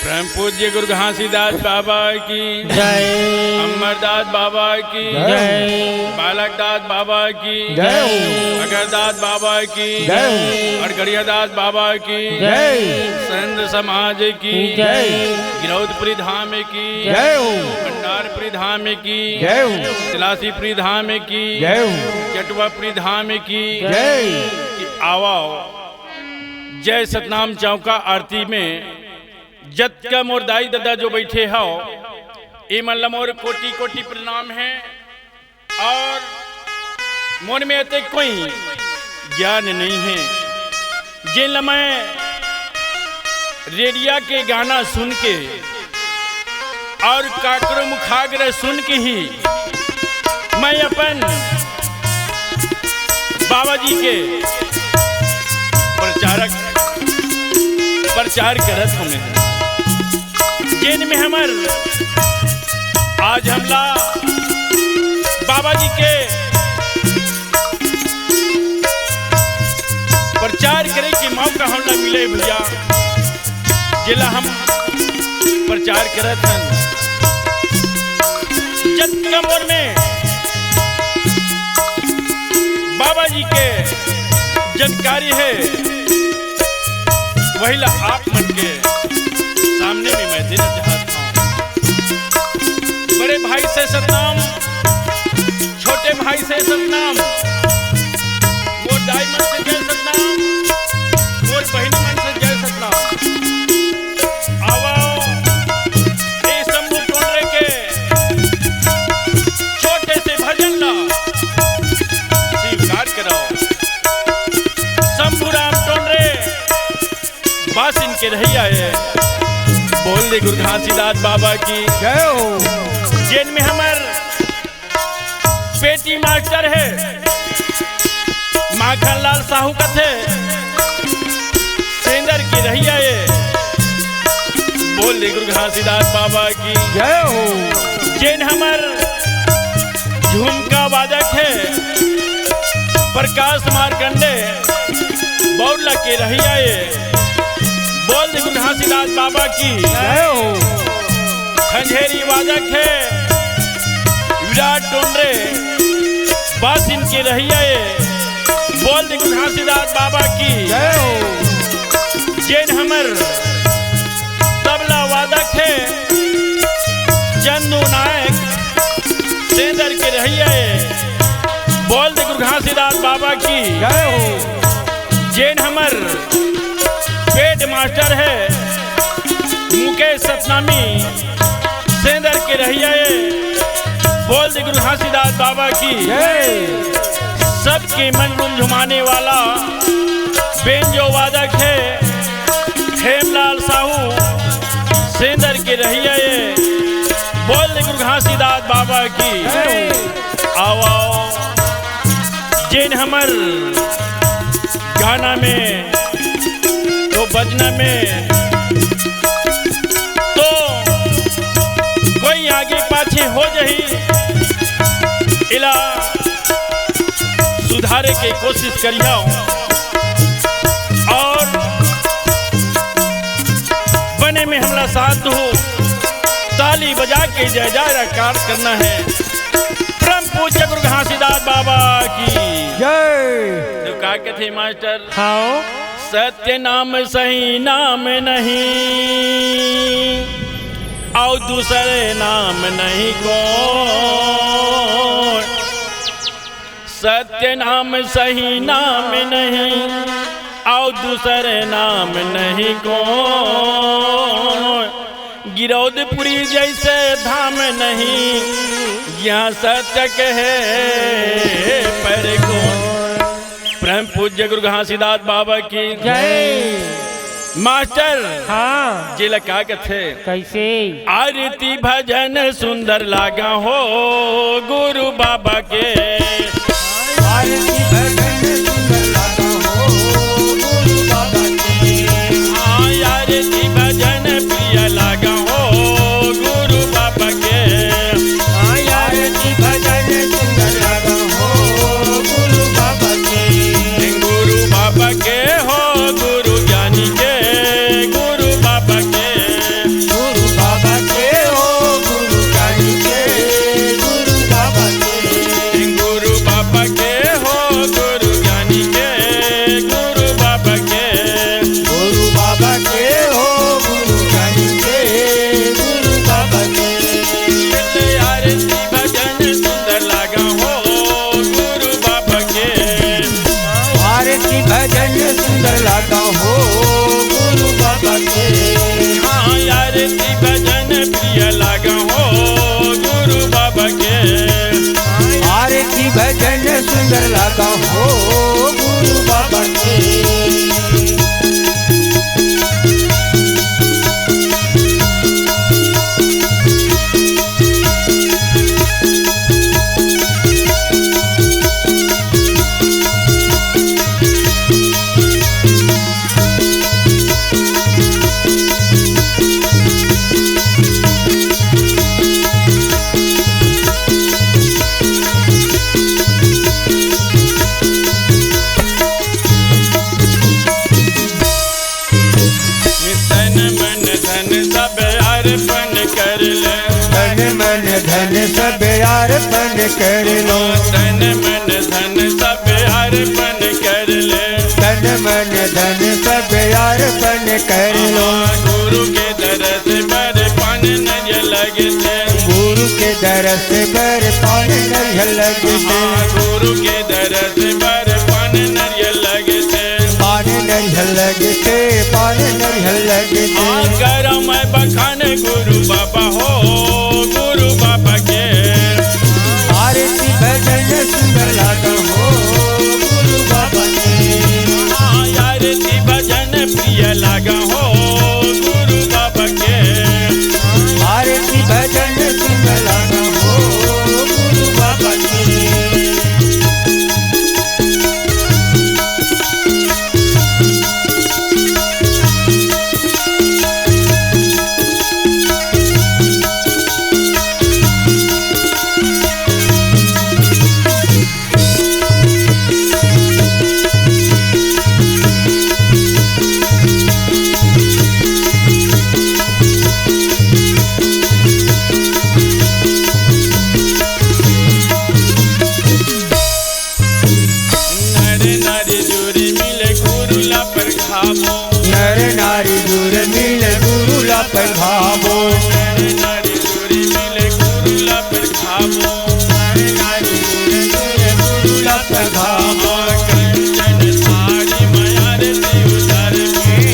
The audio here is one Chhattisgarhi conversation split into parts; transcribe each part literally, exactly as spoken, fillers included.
परम पूज्य गुरु घासीदास बाबा की जय। अमरदास बाबा की जय। बालकदास बाबा की जय। अगरदास बाबा की जय। अड़गड़ियादास बाबा की जय। संत समाज की जय। गिरौदपुरी धाम की जय। भंडारपुरी धाम की जय। तिलासीपुरी धाम की जय। चटवापुरी धाम की जय। कि आवा जय सतनाम चौका आरती में जतका मोर दाई ददा जो बैठे हव, ए मन ला मोर कोटि कोटि प्रणाम हे। और मोर में अतेक कोई ज्ञान नहीं हे, जेन ला मैं रेडिया के गाना सुन के और काकरो मुखाग्र सुन के ही मैं अपन बाबा जी के प्रचारक, प्रचार करत हूँ मैं। जेन में हमर आज हमला बाबा जी के प्रचार करे के मौका हमला मिले भैया, जेला हम प्रचार करत हन। जतका मोर में बाबा जी के जानकारी हे, वही ला आप मन के सामने में मैं देना चाहत हूँ। बड़े भाई से सतनाम, छोटे भाई से सतनाम, मोर दाई मन से जय सतनाम, मोर बहिनी मन से जय सतनाम। आवा, ए शंभू टोंडरे के छोटे से भजन ला स्वीकार कराओ। शंभू राम टोंडरे बासिन के रहइया हे। बोल दे गुरु घासीदास बाबा की जय हो। जेन में हमर पेटी मास्टर हे, माखन लाल साहू कथे, सेंदर के रहइया हे। बोल दे गुरु घासीदास बाबा की जय हो। जेन हमर झुमका वादक हे प्रकाश मार्कंडे, बौरला के रहइया हे। बोल दे गुरु घासीदास बाबा की जय हो। खंजेरी वादक हे विराट टोंडरे, बासिन के रहइया हे। बोल दे गुरु घासीदास बाबा की जय हो। जेन हमर तबला वादक हे चंदू नायक, सेंदर के रहइया हे। बोल दे गुरु घासीदास बाबा की जय हो। जेन हमर पेट मास्टर हे मुकेश सतनामी, सेंदर के रहइया हे। बोल दे गुरु घासीदास बाबा की जय। सबके मन रुमझुमाने वाला बेंजो वादक हे हेमलाल साहू, सेंदर के रहइया हे। बोल दे गुरु घासीदास बाबा की जय। आओ, आओ। जेन हमर गाना में तो बजना में तो कोई आगे पाछे हो जही, इला सुधारे के कोशिश करिया। और बने में हमला साथ हो, ताली बजा के जय जयकार करना हे। परम पूज्य गुरु घासीदास बाबा की जय। तो का कथे मास्टर? हाँ। सत्य नाम सही नाम नहीं, अउ दूसरे नाम नहीं कोई। सत्य नाम सही नाम नहीं, अउ दूसरे नाम नहीं कोई। गिरौदपुरी जैसे धाम नहीं, यहाँ सत्य कहे पर को। परम पूज्य गुरु घासीदास बाबा की जय। मास्टर, हाँ। जेला का कथे? कैसे? आरती भजन सुंदर लागा हो गुरु बाबा के। आरती भजन सुंदर लागा हो गुरु बाबा के। हाँ, आरती भजन प्रिय लागा हो गुरु बाबा के। हाँ, आरती भजन सुंदर लागा हो गुरु बाबा के। गुरु बाबा के हो गुरु ज्ञानी के, गुरु बाबा के। हो गुरु बाबा के। हाँ, आरती भजन प्रिय लागा हो गुरु बाबा के। आरती भजन सुंदर लागा हो गुरु बाबा के। तन मन धन सब अर्पण कर ले। तन मन धन सब अर्पण कर लो। तन मन धन सब अर्पण कर ले। तन मन धन सब अर्पण कर लो। गुरु के दरस बर पान नरियल लगथे। गुरु के दरस बर पान नरियल लगथे। गुरु के दरस बर पान नरियल लगथे। पान नरियल लगथे, पान नरियल लगथे। हाँ, करम बखान गुरु बाबा हो, गुरु बाबा के। आरती भजन सुंदर लागा हो गुरु बाबा के। हाँ, आरती भजन प्रिय लागा हो गुरु बाबा के। आरती भजन सुंदर लागा हो गुरु बाबा के। नर नारी जुर मिले गुरु ला परघाबो। नर नारी जुर मिले गुरु ला परघाबो। नर नारी जुर मिले गुरु ला परघाबो। नर नारी जुर मिले गुरु ला परघाबो।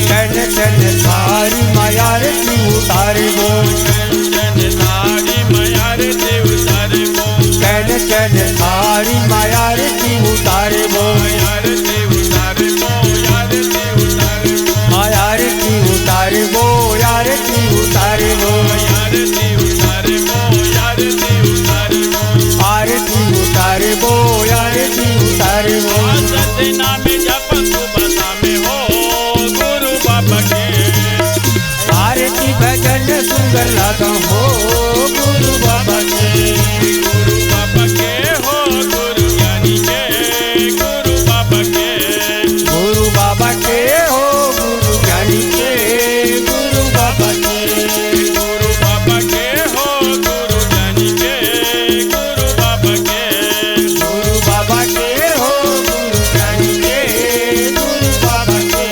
कंचन थारी मा आरती उतारबो। कंचन थारी मा आरती उतारबो। कंचन थारी मा आरती उतारबो। कंचन थारी मा आरती उतारबो। आरती उतारबो, आरती उतारबो। आरती उतारबो, आरती उतारबो। आरती उतारबो, आरती उतारबो। आरती उतारबो, आरती उतारबो। सतनाम जप सुबह शाम हो गुरु बाबा के। आरती भजन सुंदर लागा हो गुरु बाबा के। गुरु बाबा के हो गुरु ज्ञानी के। गुरु बाबा के। गुरु बाबा के हो गुरु ज्ञानी के। गुरु बाबा के। गुरु बाबा के हो गुरु ज्ञानी के। गुरु बाबा के। गुरु बाबा के हो गुरु ज्ञानी के। गुरु बाबा के।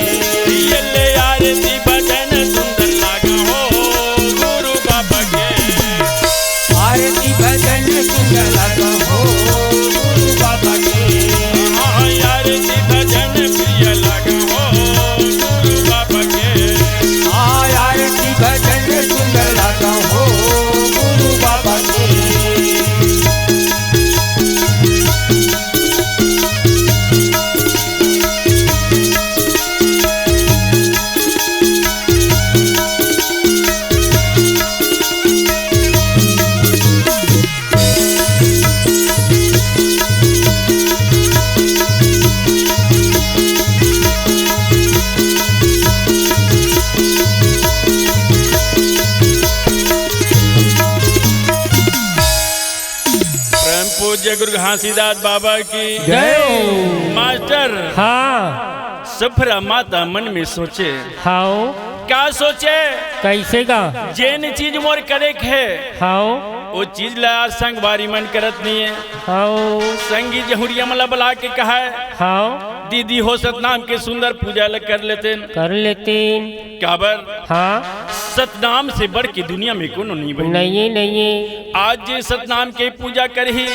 ये ले आरती भजन सुंदर लागा हो गुरु बाबा के। आरती भजन सुंदर लागा हो गुरु बाबा के। हाँ, आरती भजन प्रिय लागा हो गुरु बाबा के। हाँ, आरती भजन सुंदर लागा हो गुरु बाबा के। परम पूज्य गुरु घासीदास बाबा की जय हो। मास्टर, हाँ। सफरा माता मन में सोचे। हाओ। का सोचे? कैसे का? जेन चीज मोर करे के हे, हाओ। वो चीज ला यार संगवारी मन करत नहीं है। हाओ। संगी जहुरिया मन ला बुला के कहा है, हाओ। दीदी हो सतनाम के सुंदर पूजा ला कर लेतेन। कर लेतेन। काबर? हाँ। सतनाम से बढ़ के दुनिया में कोनो नहीं बनी। नहीं, नहीं। आज जे सतनाम के पूजा करही,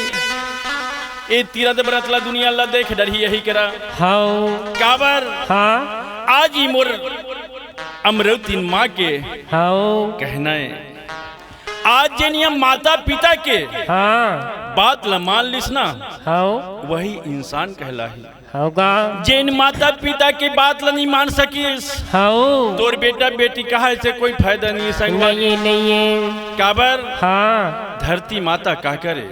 ए तीरथ व्रत ला दुनिया ला देख डरही यही करा। हाओ। काबर? हाँ। आज ही मोर अमरौतिन माँ के हव। कहना हे, आज जेन ये माता पिता के हाँ। बात ल मान लिस ना, हव। वही इंसान कहलाही। हव गा। जेन माता पिता के बात ल नहीं मान सकिस, हव। तोर बेटा बेटी कहा से कोई फायदा नहीं हे संगवारी। नहीं हे, नहीं हे। काबर? हाँ। धरती माता का करे,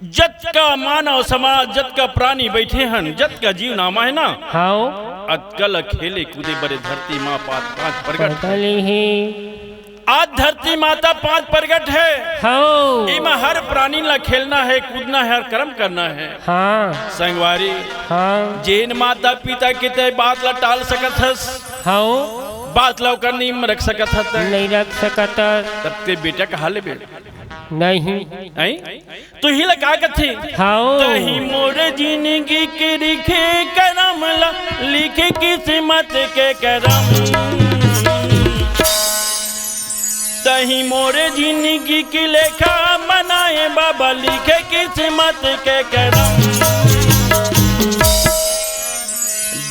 जतका मानव समाज, जतका प्राणी बइठे हन, जतका जीव नामा हे ना, हव। अतका ल खेले कूदे बरे धरती माँ पाँच, पाँच प्रगट हे। आज धरती माता पाँच प्रगट हे। हव। एमा हर प्राणी ल खेलना हे, कूदना हे, हर कर्म करना हे। हाँ। संगवारी, हाँ। जेन माता पिता के तय बात ल टाल सकत हस, हव। बात ल ओकर नीम रख सकत हस, नहीं रख सकत। तब ते बेटा कहा लेबे? नहीं। हैं? तुही ला का कथे? हव। तही मोर जिनगी के लिखे करम ला, लिखे किस्मत के करम। तही मोर जिनगी के लेखा बनाए बाबा, लिखे किस्मत के करम।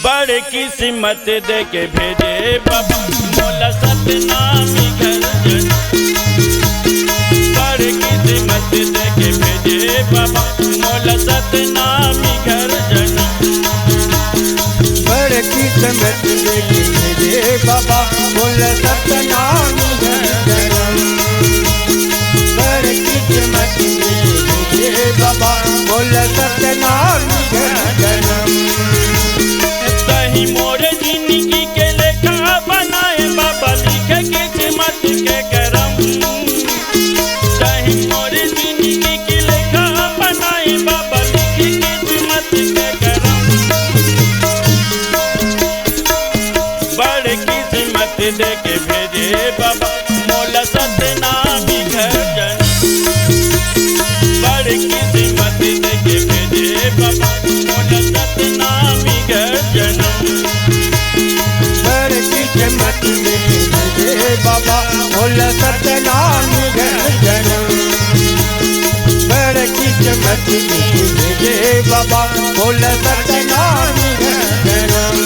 बड़ किस्मत दे के भेजे बाबा मोला सतनामी घर जनम। बड़ किस्मत दे के भेजे बाबा मोला सतनामी घर जनम। बड़ किस्मत दे के भेजे बाबा मोला सतनामी घर जनम। बड़ किस्मत दे के भेजे बाबा मोला सतनामी घर जनम। तही मोर जिनगी के लेखा बनाए बाबा, लिखे किस्मत के करम। तही मोर जिनगी के लेखा बनाए बाबा, लिखे किस्मत के करम। बड़ किस्मत दे के भेजे बाबा मोला सतनामी घर जनम। बड़ किस्मत दे के भेजे बाबा मोला सतनामी घर जनम। बड़ किस्मत दे के भेजे बाबा मोला सतनामी घर जनम। बड़ किस्मत दे के भेजे बाबा मोला सतनामी घर जनम।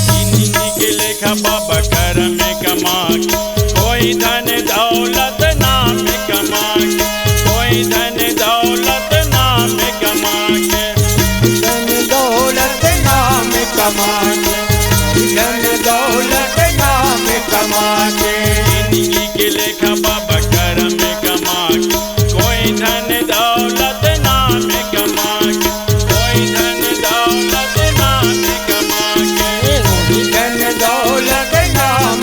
जिनगी के लेखा बाबा करम कमा के, कोई धन दौलत नाम कमा के, कोई धन दौलत नाम कमा के। धन दौलत नाम कमा के, धन दौलत नाम कमा के। जिनगी के लेखा बाबा करम कमा के, कोई धन दौलत नाम कमा के, कोई धन दौलत नाम कमा के। कोई धन दौलत नाम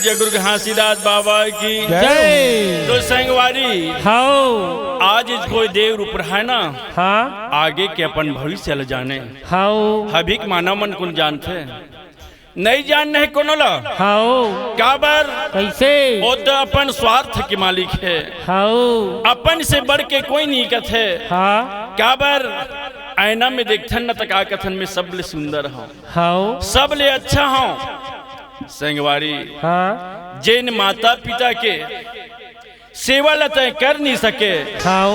जय गुरु घासीदास बाबा की। जय। तो संगवारी, हव। आज कोई देव रूप रहा है ना, हाँ। आगे के अपन भविष्य ल जाने। हव। अभी के मानव मन कोन जानथे? नहीं जानने हे कोनो ला। हव। काबर? कैसे? वो तो अपन स्वार्थ के मालिक हे। हव। अपन से बढ़ के कोई नहीं कथे। हाँ। काबर? आईना में देखथन न त का कथन, मैं सबले सुंदर हूँ। हव। सबले अच्छा हूँ। संगवारी, हाँ। जेन माता पिता के सेवा ल तैं कर नहीं सके, हव।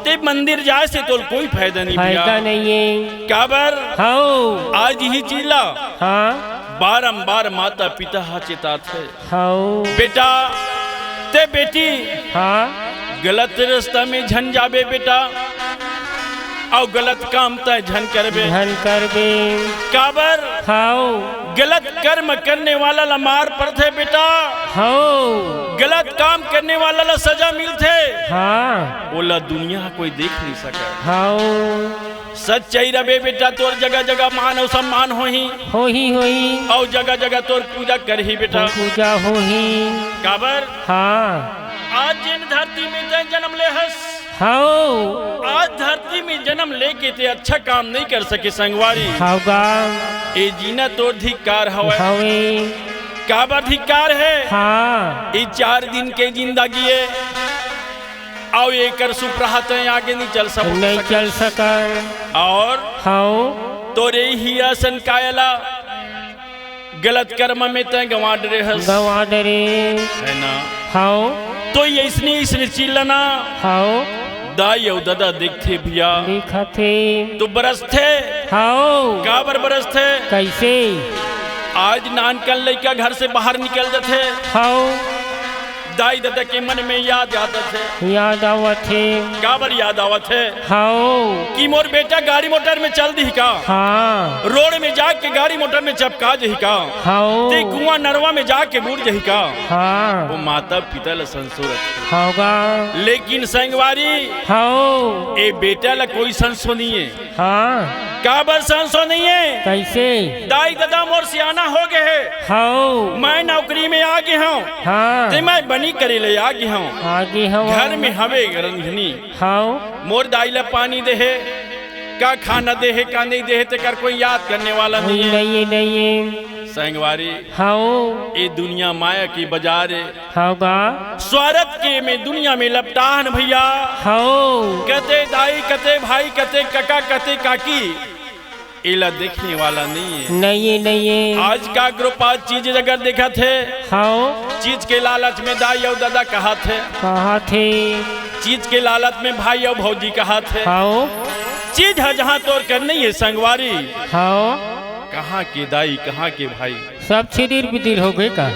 ते मंदिर जाए से तोल कोई फायदा नहीं भैया। फायदा नहीं है। काबर? हव। आज ही चीज ला, हाँ। बारंबार माता पिता ह चेताथे। हव। बेटा, ते बेटी, हाँ। गलत रास्ता में झन जाबे बेटा, अउ गलत काम तैं झन करबे। झन करबे। काबर? हव। गलत कर्म करने वाला ला मार पड़थे बेटा। हव। गलत काम करने वाला ला सजा मिलथे। हाँ। ओला दुनिया कोई देख नहीं सके। हव। सच्चाई रबे बेटा, तोर जगह जगह मान अउ सम्मान होही। होही, होही। अउ जगह जगह तोर पूजा करही बेटा। पूजा होही। काबर? हाँ। आज जेन धरती में तैं जन्म ले हस, हव। आज धरती में जन्म लेके ते अच्छा काम नहीं कर सके संगवारी। हव गा। ए जीना तोर धिक्कार हवय। हवे। काबर धिक्कार हे? हाँ। ए चार दिन के जिंदगी हे। अउ एकर सुपरहा तैं आगे नहीं चल सक-, नहीं सकस। चल सकन। अउ हव। तोरे ही असन काया ला गलत कर्म में तैं गंवा डरे हस। गंवा डरे। है ना? हव। तो ये इसने, इसने चिल्लाना। हव। दाई अउ ददा देखथे भैया। देखथे। तो बरसथे। हव। काबर बरसथे? कैसे? आज नानकन लइका घर से बाहर निकल जथे। हव। दाई ददा के मन में याद आवत हे। याद आवत हे। काबर याद आवत हे? हव। कि मोर बेटा गाड़ी मोटर में चल दिही का? हाँ। रोड में जाके गाड़ी मोटर में चपका जही का? हव। ते कुआं नरवा में जाके बूड़ जही का? हाँ। वो माता पिता ल संसो रथे। हव गा। लेकिन संगवारी, हव। ए बेटा ल कोई संसो नहीं है। हाँ। काबर संसो नहीं है? कैसे? दाई ददा मोर सियाना हो गए हे। हव। मैं नौकरी में आ गए हूँ। हाँ। ते मैं बनी करे ले आ गए हूँ। आ गए हव। घर में हवे रंधनी। हव। मोर दाई ला पानी देहे, का खाना देहे, का नहीं देहे, तेकर कोई याद करने वाला नहीं है। नहीं है, नहीं है। संगवारी, हव। ए दुनिया माया की बाजार है। हव गा। स्वार्थ के में दुनिया में लपटाहन भैया। हव। कते दाई, कते भाई, कते कका, कते काकी, एला देखने वाला नहीं है। नहीं है, नहीं है। आज का ग्रुप आज चीज अगर देखत हे, हव। चीज के लालच में दाई अउ ददा कहत हे। कहत हे। चीज के लालच में भाई अउ भौजी कहत हे। हव। चीज ह जहाँ तोर कर नहीं है संगवारी। हव। कहाँ के दाई, कहाँ के भाई? सब छिदिर बिदिर हो गए का?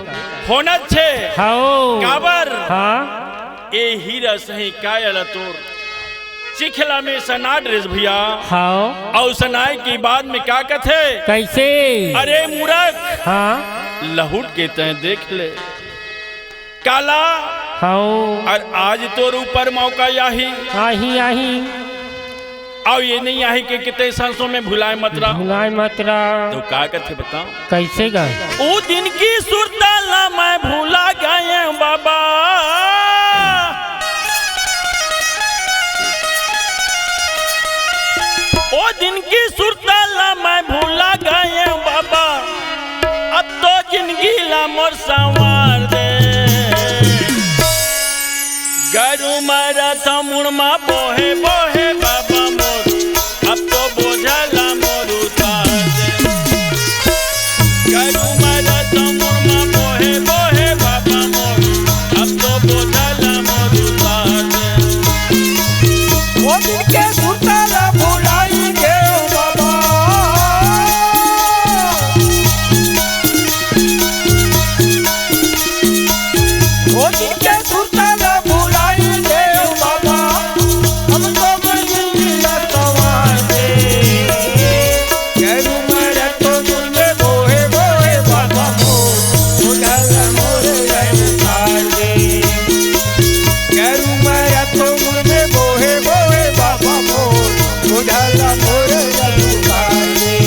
होना छे। हव। काबर? हाँ। ए हीरा सही कायल तोर चिखला में सना ड्रेस भैया। हव। अउ सनाए के बाद में का कथे? कैसे? अरे मूरख। हाँ। लहुट के तैं देख ले। काला। हव। अउ आज तोर ऊपर मौका आही। आही, आही। अउ ये नहीं आही के किते सांसों में भुलाए मत रहा। भुलाए मत रहा। तो का कथे बताओ? कैसे गा? ओ दिन की सुरता ला मैं भुला गए बाबा। ओ दिन की सुरता ला मैं भुला गए बाबा। अब तो जिंदगी ला मोर संवार दे। गरू मारा था मुड़ मा बोहे बोहे बाबा मोर। अब तो बोझा ला मोर उतार दे। गरू मारा था मुड़ मा बोहे बोहे बाबा मोर। अब तो बोझा ला मोर उतार दे। ओ दिन के सुरता ला भुलाई गे बाबा। ओ दिन के सुरता ला भुलाई गे बाबा। हम तो जिंदगी ला सवार दे। गरू मारा तो मुड़ में बोहे बोहे बाबा मोर। उड़ाला मोर उतार दे। गरू मारा तो मुड़ में बोहे बोहे बाबा मोर। उड़ाला मोर उतार दे।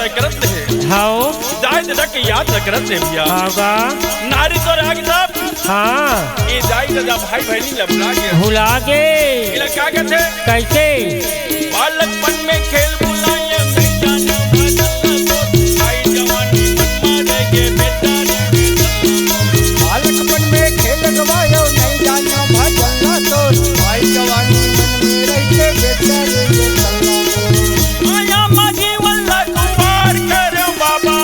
करत रहे। हव। दाई ददा के याद न करत रहे भैया। हव गा। नारी तो राग था। हाँ। ये दाई ददा भाई बहिनी ला भुला गे। भुला गे। एला का कथे? कइसे? बालकपन में खेल भुलाए, नहीं जाना भजन ला तो। आई जवानी मन मारे के बेटा रे। बालकपन में खेल गवायो, नहीं जाना भजन ला तो। आई जवानी मन में रहिके बेटा रे। माया मागी वल्ला कुमार कर बाबा।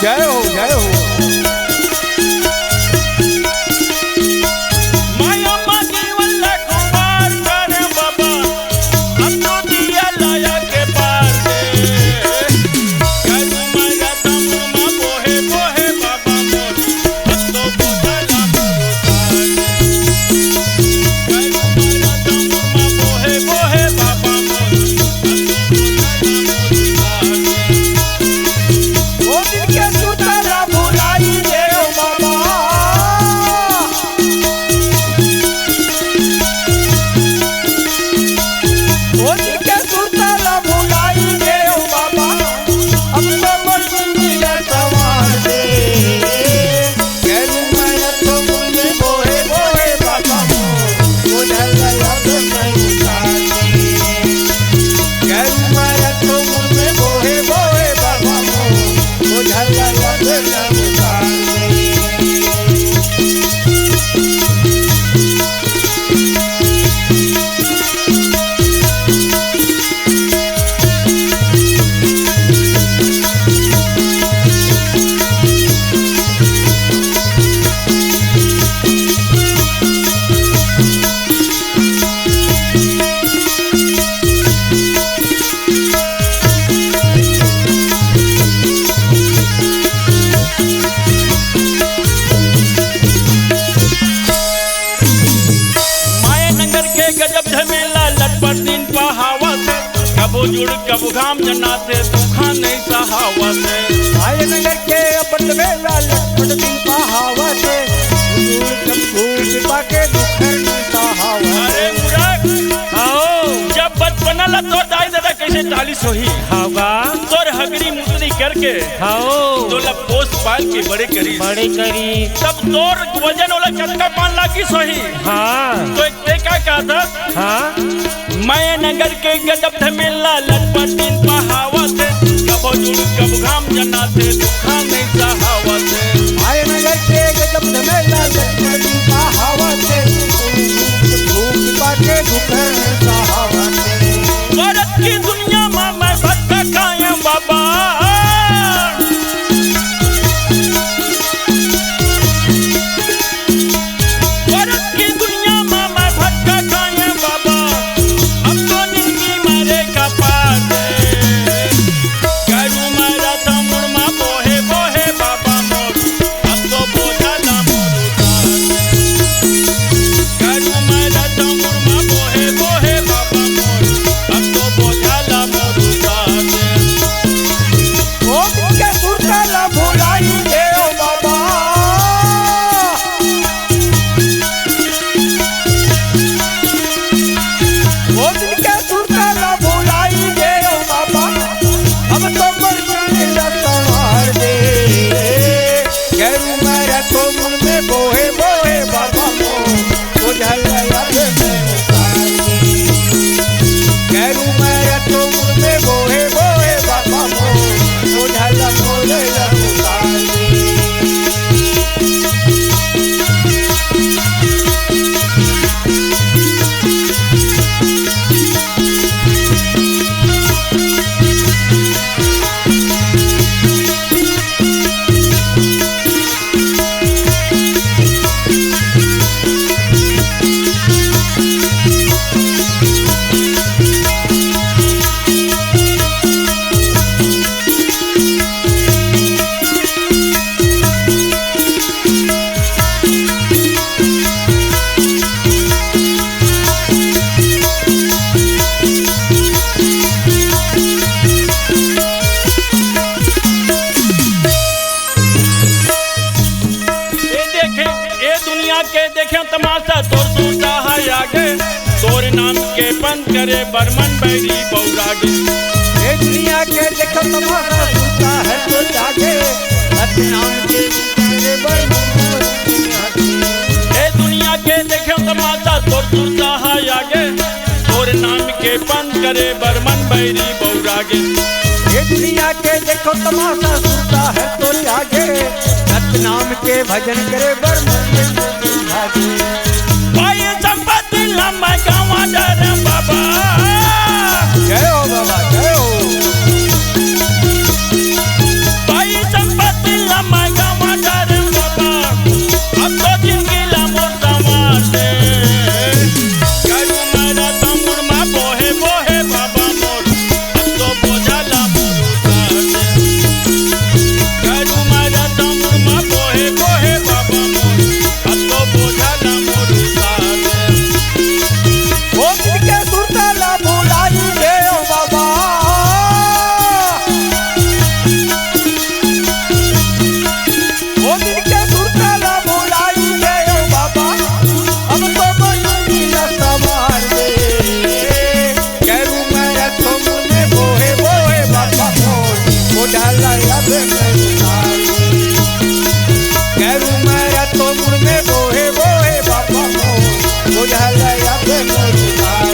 जय हो, जय हो। माया मागी वल्ला कुमार कर बाबा, अब तो दिया लाया के पार दे। करू माया तम मा बोहे बोहे बाबा मोर, अब तो बोझा ला मोर उतार दे। करू माया तम मा बोहे बोहे बाबा मोर, अब तो बोझा ला मोर उतार दे। ओ दिन के सुरता ला भुलाई दे ओ बाबा। ओ दिन के सुरता ला भुलाई दे ओ बाबा। अब तो मोर जिंदगी ला संवार दे। करू माया तो मुँह में बोहे बोहे बाबा मोर, बोझा ला अब मैं उतार दे। करू माया तो मुँह में बोहे बोहे बाबा मोर, बोझा ला अब मैं उतार दे। मायानगर के गजब झमेला, लटपट दिन पहावत हे। कभू जुड़ कभू घाम जनाथे, दुखा नहीं सहावत हे। मायानगर के अपन बेला, लटपट दिन पहावत हे। जुड़ कभू कृपा के दुख नहीं सहावत हे। अरे मुराद, आओ। जब बचपना ला तोर दाई ददा कइसे टालिस होही? हव गा। तोर हगरी मुतरी करके हव। तोला पोस पाल के बड़े करिस। बड़े करिस। तब तोर वजन ओला कतका पान लागिस होही? हाँ। तो एक ते का कहत हस? हाँ। मायानगर के गजब झमेला, लटपट दिन पहावत हे। कभू जुड़ कभू घाम जनाथे, दुखा नहीं सहावत हे। मायानगर के गजब झमेला, लटपट दिन पहावत हे। धूप पाके दुख नहीं सहावत हे। औरत की दुनिया में मैं भटका कायम बाबा। औरत की दुनिया में मैं भटका कायम बाबा, अब तो निंदी मारे का पार दे। करू मारा तमुड़ मा बोहे बोहे बाबा मोर, अब तो बोझा ला मोर उतार दे। करू मारा तमुड़ मा बोहे बोहे बाबा मोर, अब तो बोझा ला मोर उतार दे। ओ दिन के सुरता ला भुलाई दे ओ बाबा। ओ दिन के सुरता ला भुलाई दे ओ बाबा। अब तो मोर जिंदगी ला संवार दे। करू मारा तो मुड़ में बोहे बोहे बाबा मोर। बोझा ला अब मैं उतार दे। करू माया तो मुड़ में बोहे बोहे बाबा मोर, बोझा ला मोरे ला उतार दे। ए देखे, ए दुनिया के देखे तमाशा, तोर दूसरा है आगे, तोर नाम के बंद करे बर्मन बैरी बौरागे। ए दुनिया के देखो तमाशा, सुरता है तो जागे, सतनाम के करे बर। ए दुनिया के देखो तमाशा, तोर सुरता है आगे, तोर नाम के पंथ करे बर मन बैरी बौरागे। ए दुनिया के देखो तमाशा, सुरता है तो जागे, सतनाम के भजन करे बर मन बैरी बौरागे। भाई संपत्ति लम्बा गावा डरे बाबा। जय हो बाबा, जय हो। भाई संपत्ति लम्बा गावा डरे बाबा। अब तो जिंदगी ला मोर संवार दे। गरू मारा तमुर मा बोहे बोहे बाबा मोर। अब तो बोझा ला मोर उतार दे। गरू मारा तमुर मा बोहे बोहे बाबा मोर। अब तो बोझा ला मोर उतार दे। ओ दिल के सुरता ला भुलाई दे ओ बाबा। ओ दिल के सुरता ला भुलाई दे ओ बाबा। अब तो बनी ला संवार दे। गरू मारा तमुर में बोहे बोहे बाबा मोर। ओ डाला या बे गरू मारा। गरू मारा तमुर में बोहे बोहे बाबा मोर। ओ डाला या बे गरू मारा।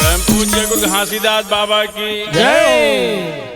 परम पूज्य गुरु घासीदास बाबा की जय।